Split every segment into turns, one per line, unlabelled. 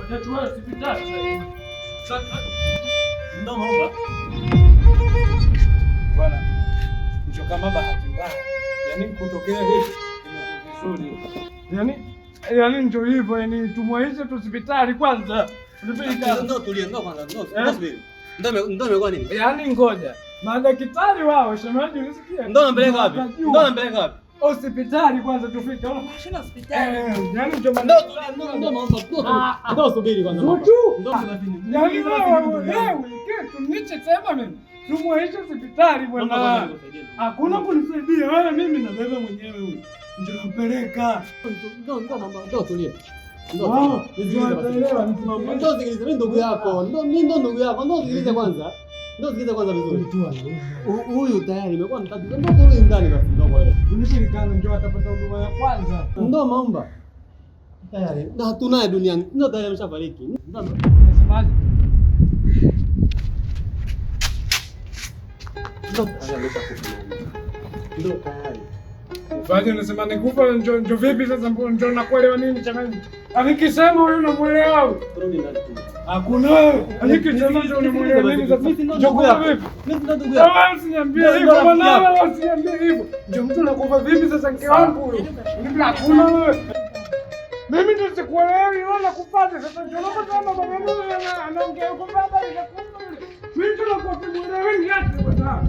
Hospitali.
Ndio naomba.
Bwana, ndio kama bahati mbaya. Yaani kutokea hivi imekuwa vizuri. Yaani ndio hivyo, yaani tumwaishe tu hospitali kwanza.
Ndio tulie, ndio kwanza, ndio subiri. Ndio imekuwa nini?
Yaani ngoja. Madaktari wao shemeji, unisikia?
Ndio nampeleka wapi? Ndio nampeleka wapi?
Hospitali kwanza tufike.
Shina hospitali.
Yaani ndio
ndio naomba. Ndio subiri kwanza.
Ndio yaani wewe kitu nilichosema mimi. Tumwaishe hospitali bwana. Hakuna kunisaidia wewe, mimi nabeba mwenyewe huyu. Ndio nampeleka.
Ndio naomba, ndio tulie. Ndio sikilize, mimi ndugu yako. Ndio mimi ndo ndugu yako. Ndio sikilize kwanza. Ndio sikilize kwanza vizuri. Huyu tayari imekuwa ni tatizo. Ndio turudi ndani basi ndio kwa hiyo.
Unipelikana ndio atapata huduma ya kwanza.
Ndio maomba. Tayari. Na tunaye duniani. Ndio tayari ameshafariki. Ndio.
Unasemaje?
Ndio tayari ameshakufa. Ndio tayari.
Ufanye unasema nikufa njo vipi sasa njo nakuelewa nini changanya? Anikisema huyu unamuelewa?
Turudi ndani tu.
Hakuna. Anikisema ndio unamuelewa nini sasa? Njo kufa vipi?
Mimi ndo ndugu yako.
Wewe usiniambie hivyo bwana, wewe usiniambie hivyo. Ndio mtu anakufa vipi sasa mke wangu huyu? Niambia hakuna wewe. Mimi ndio sikuelewi wewe nakufuata sasa ndio unaposema baba yangu anaongea huko baba nitakufa. Mimi ndio nakuelewi niache bwana.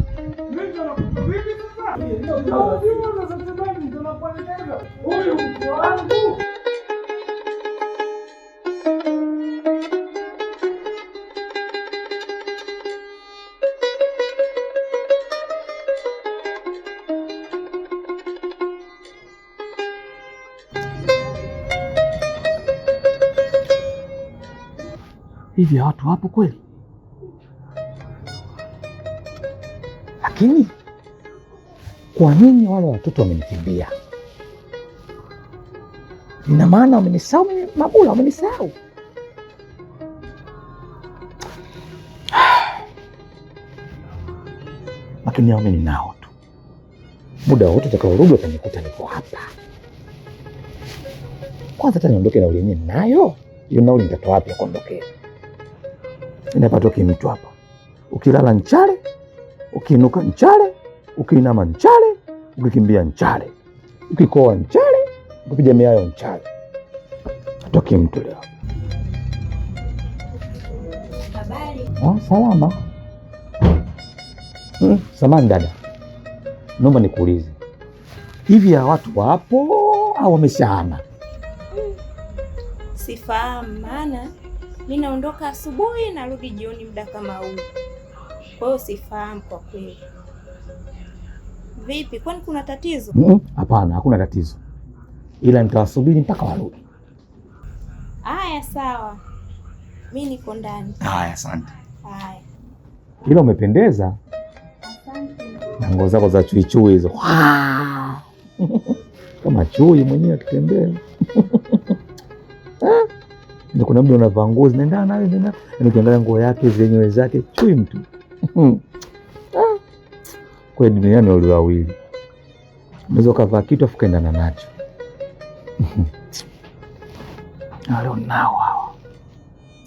Mimi ndio nakufa vipi sasa? Ndio sasa ndio nakuelekeza. Huyu mke wangu.
Hivi watu wapo kweli? Lakini kwa nini wale watoto wamenikimbia? Ina maana wamenisahau mimi, Mabula wamenisahau. Lakini hao mimi ninao tu, muda wote utakaorudi watanikuta niko hapa. Kwanza hata niondoke nauli yenyewe ninayo, hiyo nauli nitatoa wapi ya kuondokea? Inapatoki mtu hapa, ukilala nchale, ukiinuka nchale, ukiinama nchale, ukikimbia nchale, ukikoa nchale, ukipiga miayo nchale, atoki mtu leo.
Habari.
Ah, salama. Samahani dada, naomba nikuulize, hivi hawa watu wapo au wameshahama?
Sifahamu, maana mimi naondoka asubuhi narudi jioni muda kama huu. Kwa hiyo sifahamu kwa kweli. Vipi, kwani kuna tatizo?
Hapana, hakuna tatizo, ila nitawasubiri mpaka warudi.
Haya, sawa, mimi niko ndani.
Haya, asante.
Haya,
Ila umependeza
asante.
na nguo zako za chui chui hizo kama chui mwenyewe akitembea. Ndio kuna mtu anavaa nguo zinaendana nawe, zinaendana. Yaani ukiangalia nguo yake zenyewe zake chui mtu. Kwa duniani wali wawili, unaweza ukavaa kitu afu kaendana nacho. Leo nao hawa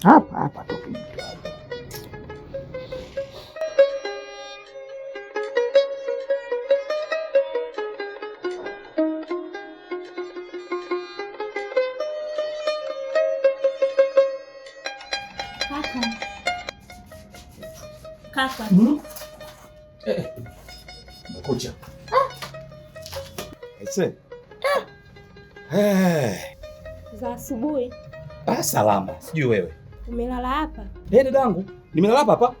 hapa hapa toki mtu hapa.
Kaka.
Mkucha.
Aise.
Za asubuhi.
Ah, salama. Sijui wewe.
Umelala hapa?
Eh, dadangu, nimelala hapa hapa.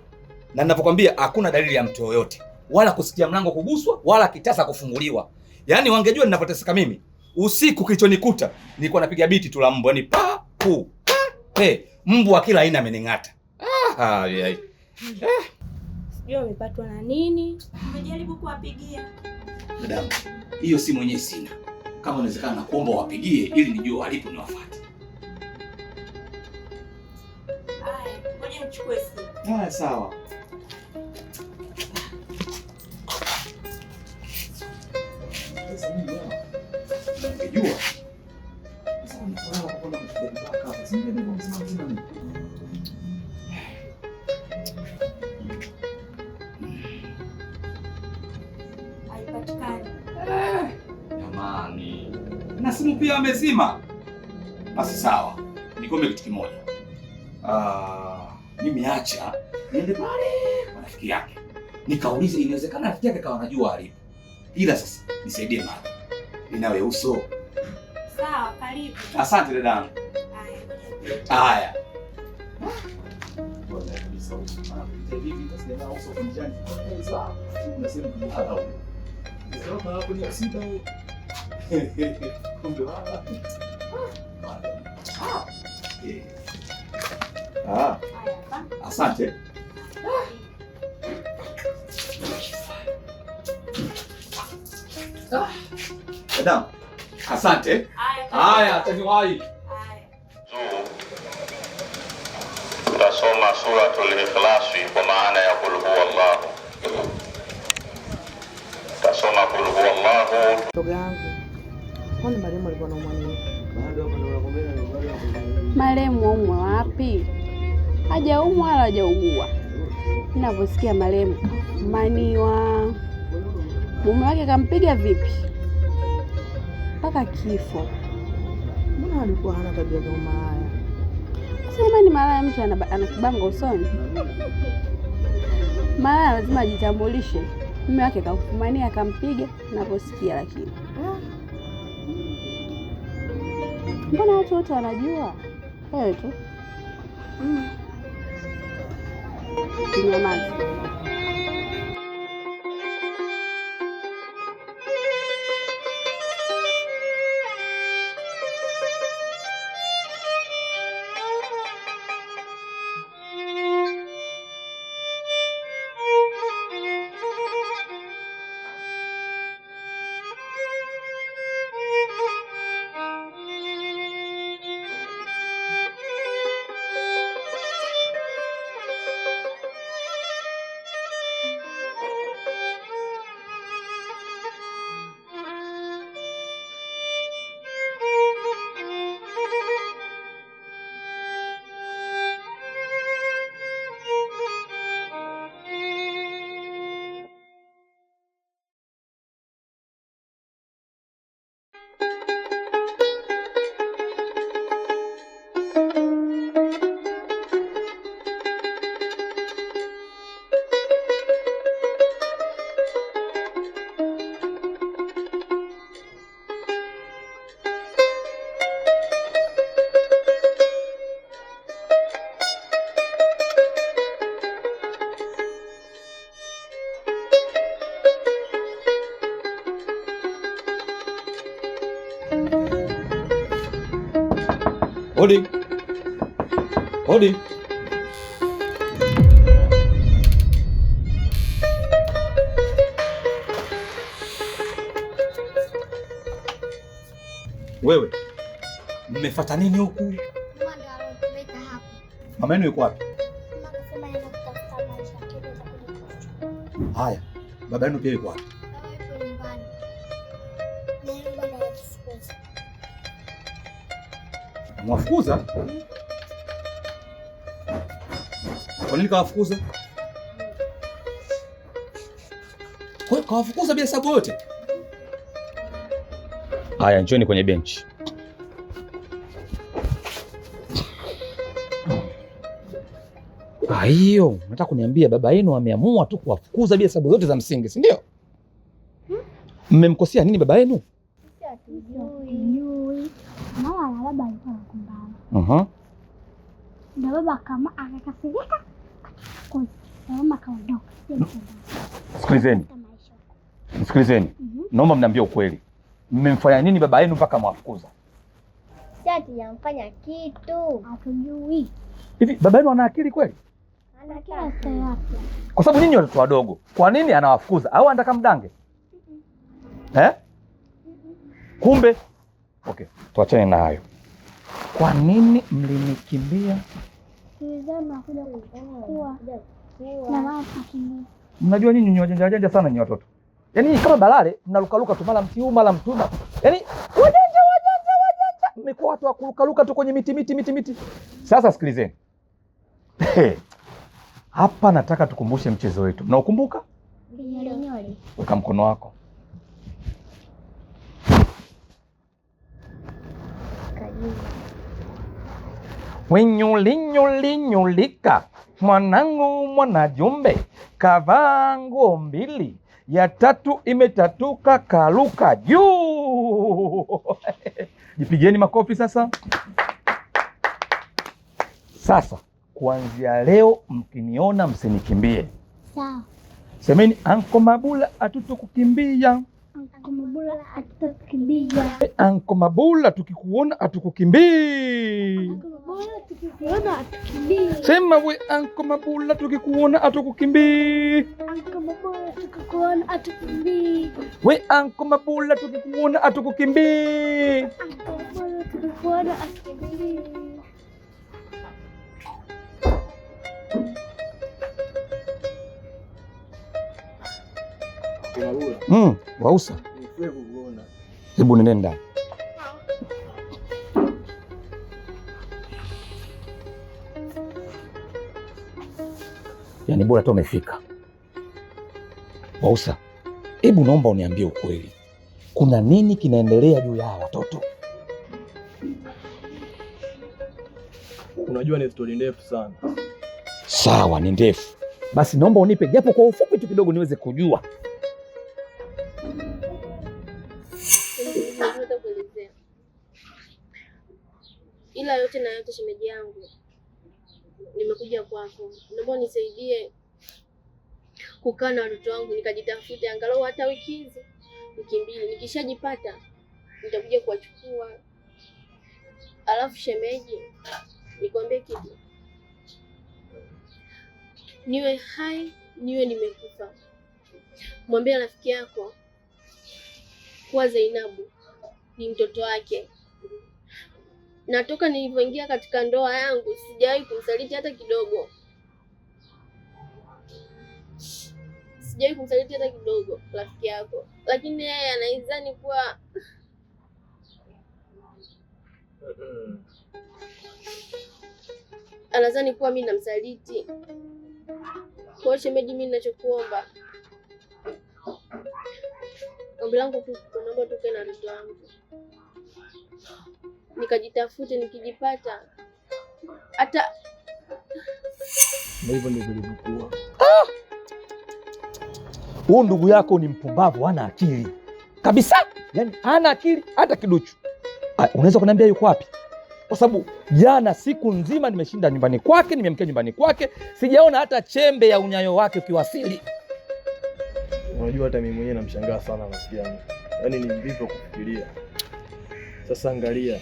Na ninapokuambia hakuna dalili ya mtu yoyote. Wala kusikia mlango kuguswa, wala kitasa kufunguliwa. Yaani wangejua ninapoteseka mimi. Usiku kilichonikuta, nilikuwa napiga biti tu la mbwa, yani pa pu pa pe. Mbwa kila aina amening'ata. Ah, yeah.
Sijui wamepatwa na nini. Nimejaribu kuwapigia.
Dadangu, hiyo si mwenyewe sina. Kama inawezekana nakuomba wapigie ili nijue walipo niwafuate.
Haya, ngoja nichukue simu.
Haya, sawa. Sasa mimi leo ningejua. Sasa nifuraha kwa kuona mshikaji wako hapa. Si ndio mzima mzima. simu pia amezima. Basi sawa, nikombe kitu kimoja. Mimi acha niende pale kwa rafiki yake nikaulize, inawezekana rafiki yake kawa anajua alipo. Ila sasa nisaidie mama, ninawe uso.
Sawa, karibu.
Asante dadangu. Haya. Asante. Dadangu. Asante. Haya, taniwahi.
Tutasoma Suratul Ikhlasi kwa maana ya kul huwallahu. Tutasoma kul huwallahu.
Shoga yangu, kwani marehemu alikuwa anaumwa nini?
Marehemu aumwa wapi? Hajaumwa wala hajaugua. Ninavyosikia marehemu kafumaniwa, mume wake kampiga vipi mpaka kifo.
Mbona alikuwa hana tabia za umalaya?
Sema ni malaya, mtu ana kibango usoni. Malaya lazima ajitambulishe. Mume wake kamfumania akampiga, ninavyosikia. Lakini mbona watu wote wanajua? Wewe tu kinyamaza.
Hodi. Hodi. Wewe mmefuata nini huku?
Mama ndo alotuleta hapa.
Mama yenu yuko wapi?
Mama akasema yeye anatafuta maisha yake atakuja kuchukua.
Haya, baba yenu pia yuko wapi?
Baba yupo nyumbani. Na yeye bado anatufukuza.
Mwafukuza? Kwa nini kawafukuza? Kwa hiyo kawafukuza bila sababu yote? Haya, njoni kwenye benchi. Hiyo nataka kuniambia baba yenu ameamua tu kuwafukuza bila sababu zote za msingi, si ndio? Mmemkosea nini baba yenu?
Sisi hatujui. Mama na baba alikuwa anagombana. Ndio baba kama akakasirika, akatufukuza. Na mama akaondoka.
Sikilizeni. Sikilizeni. Naomba mniambie ukweli. Mmemfanya nini baba yenu mpaka mwafukuza?
Sisi hatujamfanya kitu. Hatujui.
Hivi baba yenu ana akili kweli?
Ana akili wapi?
Kwa sababu ninyi watoto wadogo. Kwa nini anawafukuza? Au anataka mdange? Eh? Kumbe. Okay, tuachane na hayo. Kwa nini mlinikimbia?
Tulizama kuja kuchukua. Na mama akakimbia.
Mnajua nyinyi ni wajanja wajanja sana nyinyi watoto. Yaani kama balale mnarukaruka tu mara mti huu mara mti huu. Yaani wajanja wajanja wajanja. Mmekuwa watu wa kurukaruka tu kwenye miti miti miti miti. Sasa sikilizeni. Hapa nataka tukumbushe mchezo wetu. Mnaukumbuka?
Kinyolinyoli.
Weka mkono wako. Wenyulinyulinyulika mwanangu mwanajumbe kavaa nguo mbili, ya tatu imetatuka kaluka juu. Jipigeni makofi sasa. Sasa kuanzia leo mkiniona msinikimbie.
Sawa.
Semeni Anko Mabula hatutokukimbia.
Anko Mabula hatutokukimbia.
Anko Mabula tukikuona hatukukimbii.
Anko Mabula tukikuona hatukimbii.
Sema we Anko Mabula tukikuona hatukukimbii.
Anko Mabula tukikuona hatukimbii.
We Anko Mabula tukikuona hatukukimbii.
Anko Mabula tukikuona hatukimbii.
Wausa. Hebu nenda ndani. Yaani bora tu umefika. Wausa, hebu naomba uniambie ukweli. Kuna nini kinaendelea juu ya watoto?
Unajua ni story ndefu sana.
Sawa, ni ndefu. Basi naomba unipe japo kwa ufupi tu kidogo niweze kujua.
Ila yote na yote, shemeji yangu, nimekuja kwako, naomba unisaidie kukaa na watoto wangu nikajitafute angalau hata wiki hizi, wiki mbili. Nikishajipata nitakuja kuwachukua. Alafu shemeji, nikwambie kitu, niwe hai niwe nimekufa, mwambie rafiki yako kuwa Zainabu ni mtoto wake. Na toka nilivyoingia katika ndoa yangu sijawahi kumsaliti hata kidogo. Sijawahi kumsaliti hata kidogo rafiki yako. Lakini yeye anaizani kuwa anadhani kuwa mimi namsaliti. Kwa hiyo shemeji, mimi ninachokuomba, ombi langu tu, naomba tukae na watoto wangu nikajitafute, nikijipata hata.
Na hivyo ndivyo ilivyokuwa.
Huyu ndugu yako ni mpumbavu, hana akili kabisa. Yaani hana akili hata kiduchu. Unaweza kuniambia yuko wapi? Kwa sababu jana siku nzima nimeshinda nyumbani kwake, nimeamkia nyumbani kwake, sijaona hata chembe ya unyayo wake ukiwasili.
Unajua hata mimi mwenyewe namshangaa sana rafiki yangu. Yaani ni mvivu kufikiria. Sasa angalia,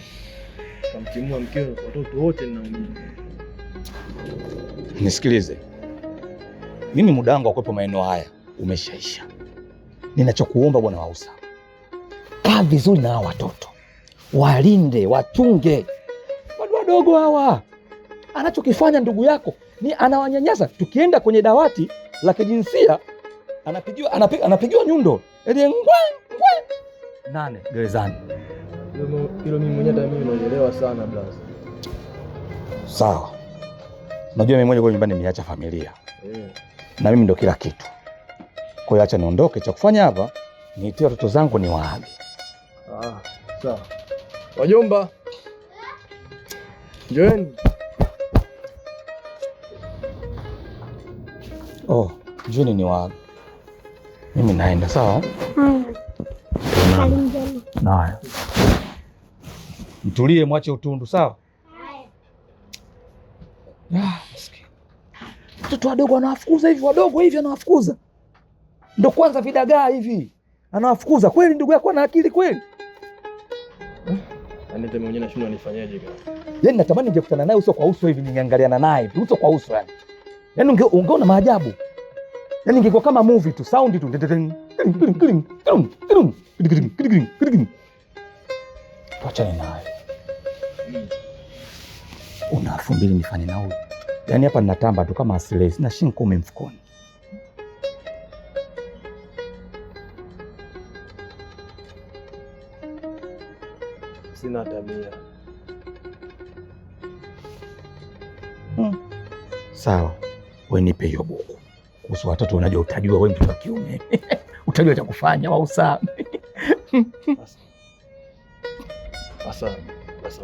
kamtimua mkeo, watoto wote ninaumia.
Nisikilize. Mimi muda wangu wa kuwepo maeneo haya umeshaisha. Ninachokuomba bwana Wausa, kaa vizuri na hawa watoto, walinde, wachunge. Watu wadogo hawa. Anachokifanya ndugu yako ni anawanyanyasa. Tukienda kwenye dawati la kijinsia anapigiwa nyundo. Ile ngwe ngwe 8 gerezani.
Hilo mimi mwenyewe hata mimi naelewa sana blaza.
Sawa. Unajua mimi mwenyewe kwa nyumbani nimeacha familia. Na mimi ndo kila kitu. Kwa hiyo acha niondoke, cha kufanya hapa niitie watoto zangu ni waage.
Sawa. Wajomba. Njoeni.
Oh, njoeni ni waage. Mimi naenda, sawa? Haya. Mtulie, mwache utundu, sawa? Haya. Maskini. Watoto wadogo anawafukuza hivi, wadogo hivi anawafukuza. Ndio kwanza vidagaa hivi. Anawafukuza kweli ndugu yako ana akili kweli?
Yaani hata mwenyewe nashindwa nifanyaje kaka.
Yaani natamani ningekutana naye uso kwa uso hivi, ningeangaliana naye uso kwa uso yani. Yaani ungeona maajabu. Yaani ingekuwa kama movie tu, sound tu. Tuachane naye. Una 2000 nifanye na huyu. Yaani hapa ninatamba tu kama asile, sina shilingi 10 mfukoni.
Sina hata 100.
Sawa. Wewe nipe hiyo buku. Kuhusu watoto unajua, utajua wewe mtoto wa kiume. Utajua cha kufanya Wausa.
Sasa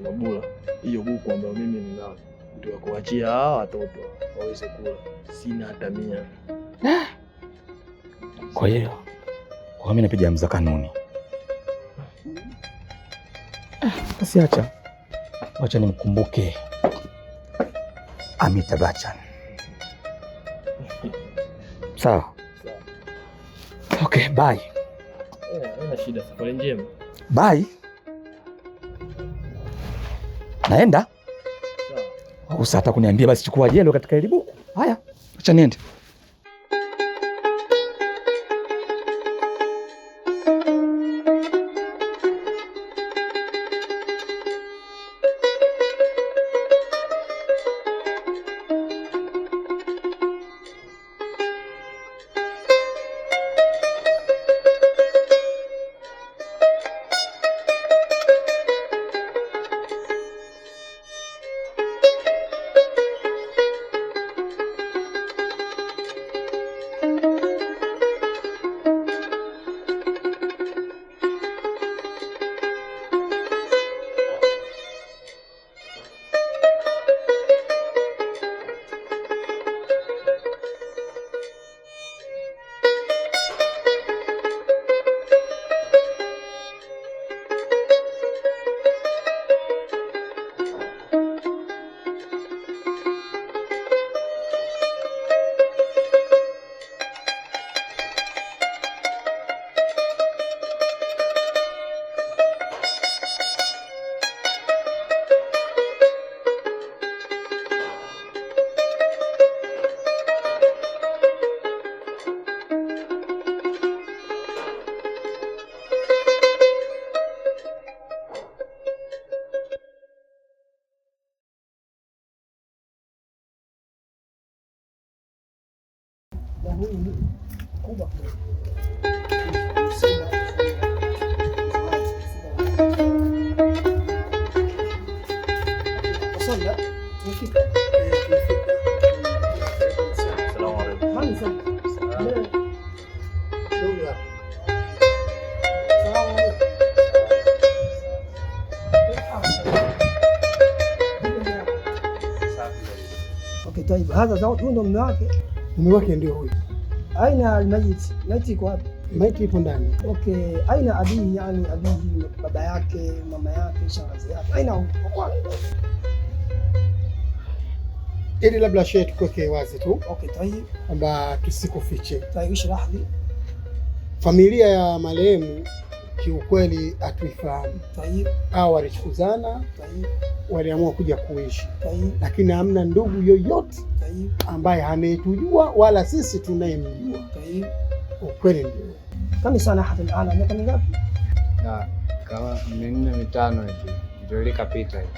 Mabula, hiyo buku ambayo mimi ninayo Ndio kuachia hawa watoto waweze kula. Sina hata 100.
Kwa hiyo kwa mimi napiga mza kanuni. Basi acha. Acha nimkumbuke Amitabh Bachchan. Sawa. Okay, bye.
Haina shida, safari njema.
Bye. Naenda. Sawa. Usata kuniambia basi chukua jelo katika ile buku. Haya, acha niende.
Okay, طيب هذا زوج huyu ndo mume wake.
Mume wake ndio huyu.
Aina almayit, maiti iko wapi?
Maiti ipo ndani.
Okay, aina abihi, yani abihi baba yake, mama yake, shangazi yake. Aina huko.
Ili labda shehe tukuweke wazi tu.
Okay, طيب.
Kwamba tusikufiche.
طيب اشرح لي.
Familia ya marehemu kiukweli hatuifahamu.
طيب.
Hao walichukuzana,
طيب.
Waliamua kuja kuishi.
طيب.
Lakini hamna ndugu yoyote
طيب.
ambaye anayetujua wala sisi tunayemjua.
طيب.
Ukweli ndio.
Kama sana hata alana miaka mingapi?
Kama 4 5 hivi. Ndio ilikapita hivi.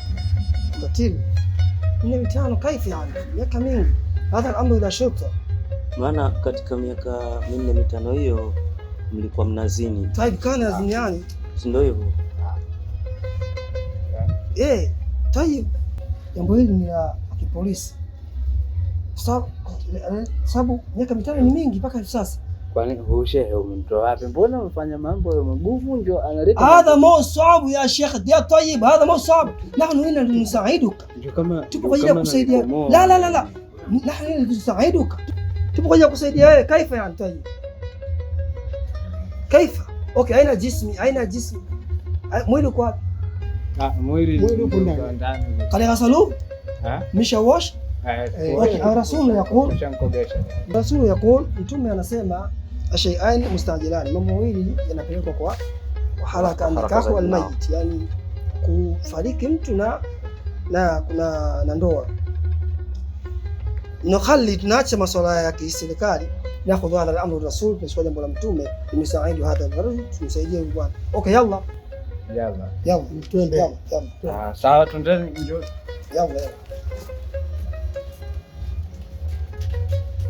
Katili. 4 5 kaifa yani? Miaka mingi. Hadha al-amru ila shurta.
Maana katika miaka 4 5 hiyo mlikuwa mnazini.
طيب kana ziniani?
Si ndio hivyo?
Eh, طيب. Jambo hili ni la kipolisi. Sababu miaka 5 ni mingi mpaka hivi sasa.
Kwani huyu shehe umemtoa wapi? Mbona umefanya mambo magumu ndio analeta
هذا مو صعب يا شيخ يا طيب، هذا مو صعب. نحن هنا لنساعدك. Tupo kwa ajili ya kusaidia. La la la la. نحن هنا لنساعدك. Tupo kwa ajili ya kusaidia wewe. كيف يعني طيب؟ كيف؟ Okay, aina jismi, aina jismi. Mwili uko wapi?
Mwili uko ndani.
قال غسلوه؟ مش wash? Okay, الرسول يقول الرسول يقول mtume anasema ashay'an mustajilan, mambo mawili yanapelekwa kwa haraka, nikahu almayit, yani kufariki mtu na na ndoa. Nukhali, tunaacha masuala ya kiserikali, nakhudhu hadha al-amru rasul, tunachukua jambo la mtume, tumsaidia hadha al-rajul, tumsaidie huyu bwana. Okay, yalla
yalla
yalla,
twende.
Yalla
sawa, twendeni njoo.
Yalla yalla.